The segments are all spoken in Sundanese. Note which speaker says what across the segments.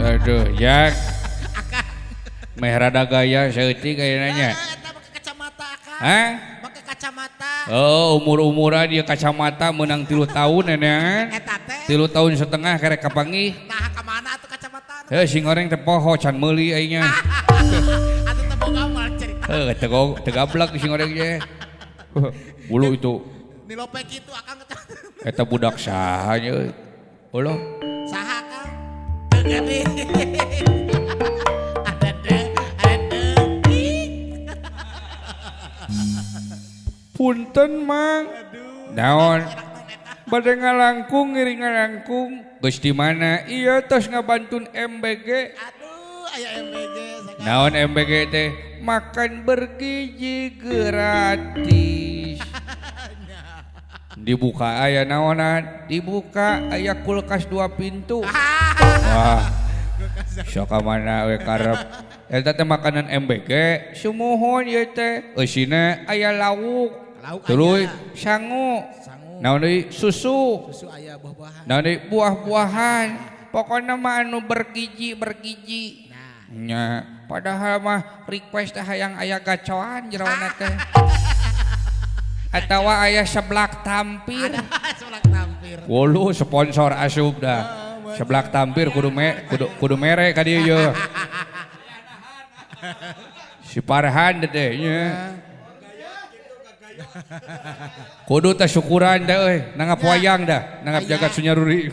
Speaker 1: Aduh, Jak. Meh rada gaya saeutik ayeuna nya.
Speaker 2: Eta make kacamata Akang.
Speaker 1: Hah?
Speaker 2: Make kacamata.
Speaker 1: Oh, umur-umuran dia kacamata menang 3 tahun nenean.
Speaker 2: Eta teh.
Speaker 1: 3 tahun setengah kerek kapanggih.
Speaker 2: Nah, ka mana atuh kacamata?
Speaker 1: Heuh, sing goreng teh poho can meuli aing nya.
Speaker 2: Atuh teh boga moal cerita.
Speaker 1: Heuh, teu gablek sing goreng ge. Bulu itu.
Speaker 2: Nilope kitu Akang kacamata.
Speaker 1: Eta budak saha nya euy. Ulah.
Speaker 2: Saha Kang? Teu gede. Ada deh, ada deh.
Speaker 1: Punten Mang. Naon? Bade ngalangkung ngiring ngalangkung. Geus di mana? Iya tos ngabantun MBG.
Speaker 2: Aduh, aya MBG sagala.
Speaker 1: Naon MBG teh? Makan bergizi gratis. Dibuka aya naonan? Dibuka aya kulkas 2 pintu. Wah. Sok ka mana we karep. Eta teh makanan MBG, sumuhun ieu teh. Eusina aya lauk.
Speaker 2: Lauk
Speaker 1: Tuluy
Speaker 2: aya.
Speaker 1: Sangu.
Speaker 2: Sangu.
Speaker 1: Naon deui? Susu.
Speaker 2: Susu aya buah-buahan.
Speaker 1: Naon deui? Buah-buahan. Pokona mah anu bergizi-bergizi.
Speaker 2: Nah.
Speaker 1: Nya, padahal mah request teh hayang aya gacoan jeroana teh. Atawa aya seblak tampir.
Speaker 2: Ada seblak tampir.
Speaker 1: Wolu sponsor asup dah. Seblak tampir kudu kudu mere ka dieu ye. Si Farhan teh nya. Kudu teh syukuran teh euy, nanggap wayang dah, nanggap jagat Sunyaruri.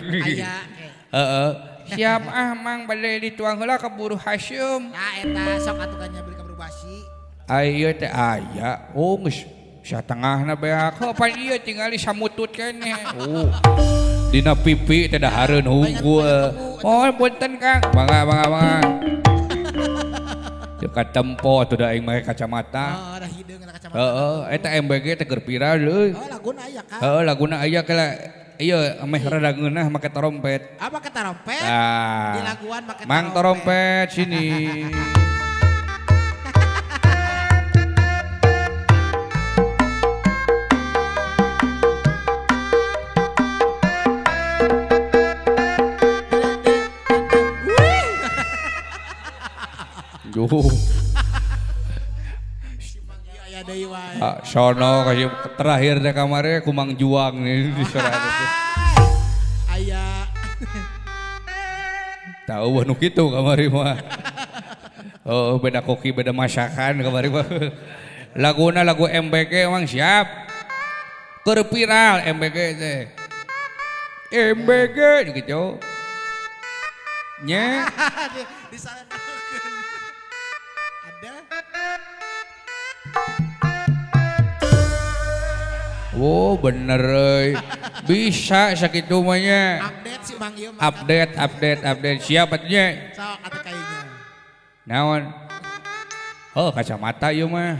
Speaker 1: Heeh. Siap ah Mang bade dituang heula keburu haseum.
Speaker 2: Nah eta sok atuh kan beli kaburu basi.
Speaker 1: Ieu teh aya. Oh geus satengahna beak. Heuh pan ieu tingali samutut keneh. Oh. Dina pipi teh dahareun hungkul. Oh punten Kang. Mangga mangga mangga. Teu katempo atuh da aing make kacamata.
Speaker 2: Oh, da hideung kana kacamata.
Speaker 1: Heeh, eta MBG teh keur viral euy.
Speaker 2: Oh, laguna aya Kang.
Speaker 1: Heeh, laguna aya kela ieu meh rada ngeunah make trompet.
Speaker 2: Ah, make trompet?
Speaker 1: Tah.
Speaker 2: Di laguan make
Speaker 1: Mang trompet sini. Duh. Ah, sono kasih terakhir deh kamarnya kumang juang nih di suara itu.
Speaker 2: Aya.
Speaker 1: Tahu nu kitu kamari mah. Oh, beda koki, beda masakan kamari mah. Laguna lagu MBG emang siap. Keur viral MBG teh. MBG gitu. Nya.
Speaker 2: Di sana ada.
Speaker 1: Oh bener euy. Bisa sakitu mah nya.
Speaker 2: Update si Mang ieu mah.
Speaker 1: Update, update, update. Siap atuh nya.
Speaker 2: Sok atuh kayaknya.
Speaker 1: Naon? Oh kacamata ieu mah.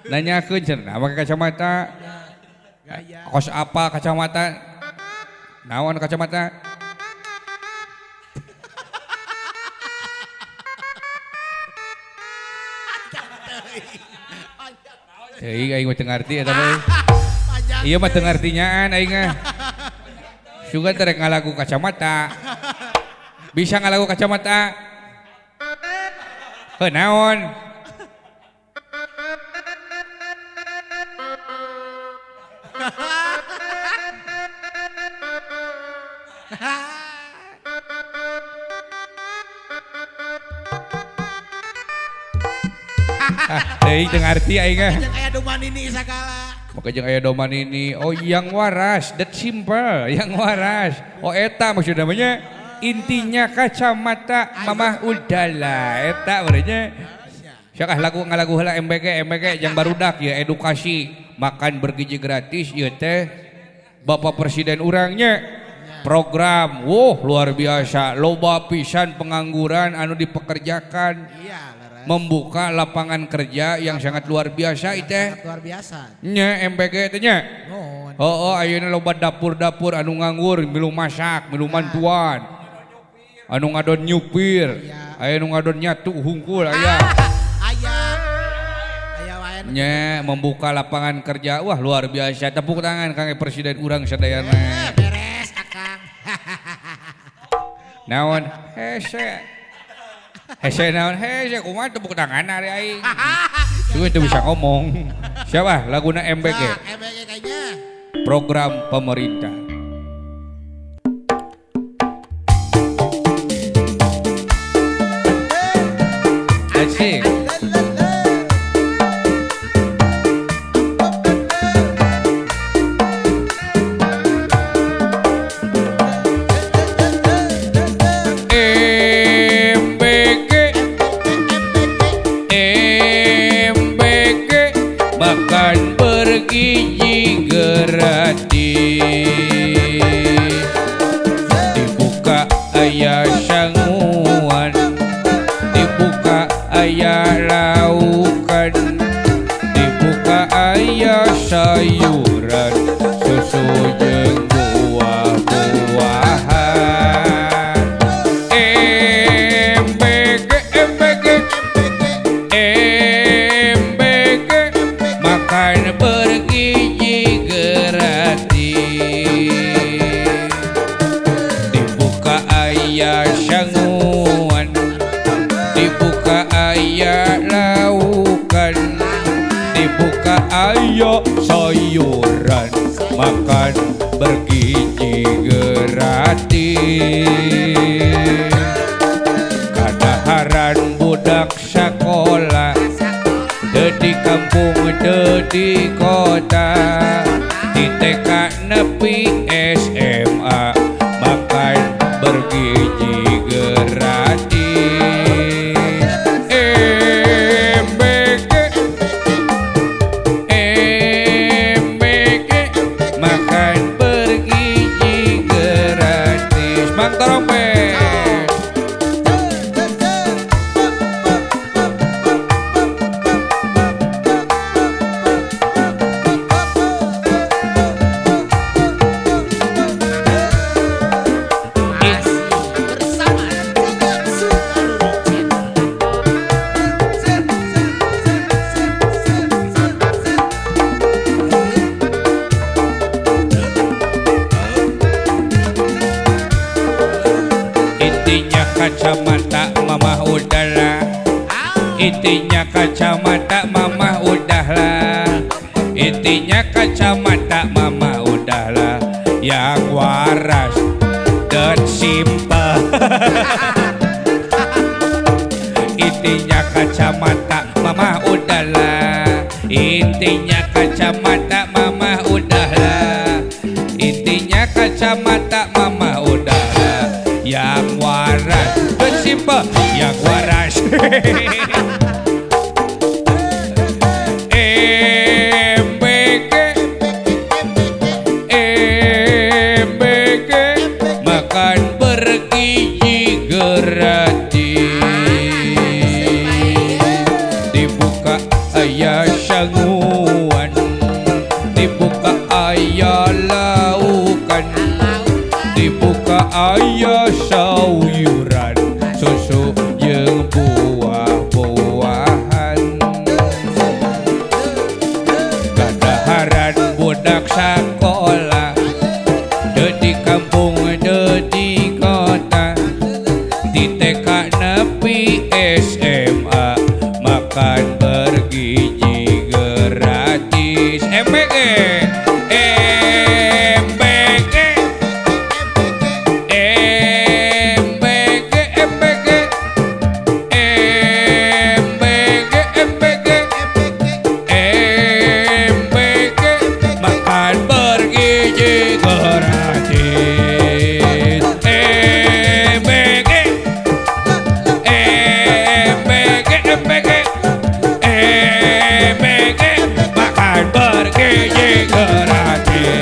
Speaker 1: Nanyakeun cenah make kacamata.
Speaker 2: Gaya.
Speaker 1: Kos apa kacamata? Naon kacamata? Teuing aing mah teu ngarti eta mah. Ieu mah teu ngartinyaan aing mah. Sugan teh rek ngalagu kacamata. Bisa ngalagu kacamata? Heuh naon? Teuing teu ngarti aing mah.
Speaker 2: Jeung aya Domanini sagala.
Speaker 1: Maka jeung aya Domanini. Oh yang waras, that simple, yang waras. Oh eta maksudna mah nya intinya kacamata mamah udahlah eta berenya. Sok ah lagu ngalagu heula MBG MBG jang barudak ya edukasi makan bergizi gratis ieu teh Bapak Presiden urangnya program, wow luar biasa, loba pisan pengangguran anu dipekerjakan.
Speaker 2: Iya.
Speaker 1: Membuka lapangan kerja yang sangat luar biasa itu.
Speaker 2: Sangat luar biasa.
Speaker 1: Nya MBG teh nya. Oh, oh ayeuna loba dapur-dapur anu nganggur milu masak, milu mantuan. Anu ngadon nyupir, aya nu ngadon nyatu hungkul aya.
Speaker 2: Aya. Aya wae.
Speaker 1: Nya membuka lapangan kerja, wah luar biasa. Tepuk tangan kangge presiden urang sadayana.
Speaker 2: Beres Akang.
Speaker 1: Naon hese. Hese naon hese kumaha tepuk tangan ari aing. Cuma itu bisa ngomong. Siapa laguna MBG?
Speaker 2: MBG kayaknya.
Speaker 1: Program pemerintah. Asik. MBG MBG makan bergizi gratis. Dibuka aya sanguan, dibuka aya laukan, dibuka aya sayuran, susu jeung buah-buahan. MBG MBG MBG makan bergizi gratis. Dibuka aya sanguan, dibuka aya laukan, dibuka aya sayuran, makan bergizi gratis. Kadaharan budak sakola, teu di kampung teu di kota, di TK nepi SMA, makan bergizi gratis. MBG MBG makan bergizi gratis. Mang trompet.
Speaker 2: Masih bersama dengan Sukaruri Channel.
Speaker 1: Intinya kacamata mamah udahlah. Intinya kacamata mamah udahlah. Intinya kacamata mamah udahlah. Yang waras dan simple. Intinya kacamata mamah udahlah. Intinya kacamata mamah udahlah. Intinya kacamata mamah udahlah. Yang waras dan simple, yang waras. MBG MBG makan bergizi gratis. Dibuka aya sanguan, dibuka aya laukan, dibuka aya sayuran, susu jeung buah-buahan. Kadaharan budak sakola, teu di kampung teu di kota, di TK nepi SMA, makan bergizi gratis. MBG MBG MBG MBG MBG MBG MBG makan bergizi gratis. MBG MBG MBG MBG makan bergizi gratis.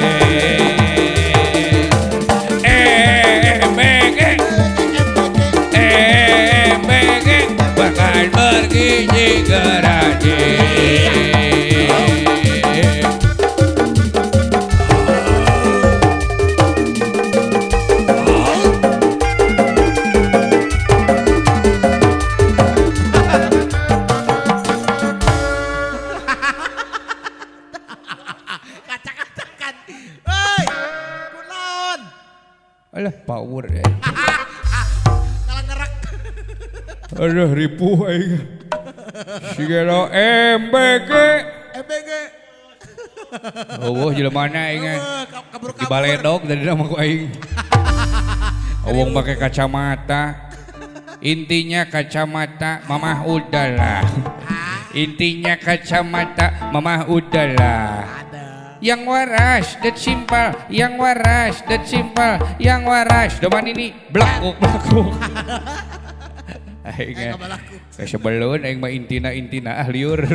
Speaker 1: MBG MBG makan bergizi gratis.
Speaker 2: Kacak-kacakan. Hei, kunaon?
Speaker 1: Alah power ya. Aduh, ripuh aing. Sigelo MBG.
Speaker 2: MBG.
Speaker 1: Eueuh jelema aing.
Speaker 2: Eueuh, kabur-kabur.
Speaker 1: Di baledog tadi nama ku aing. Wong make kacamata. Intinya kacamata mamah udahlah. Intinya kacamata mamah udahlah.
Speaker 2: Ada.
Speaker 1: Yang waras, that simple. Yang waras, that simple. Yang waras. Doman ini belakuk belakuk. Aing
Speaker 2: Kayak kabalaku.
Speaker 1: Sebelum aing mah intina intina ah liur.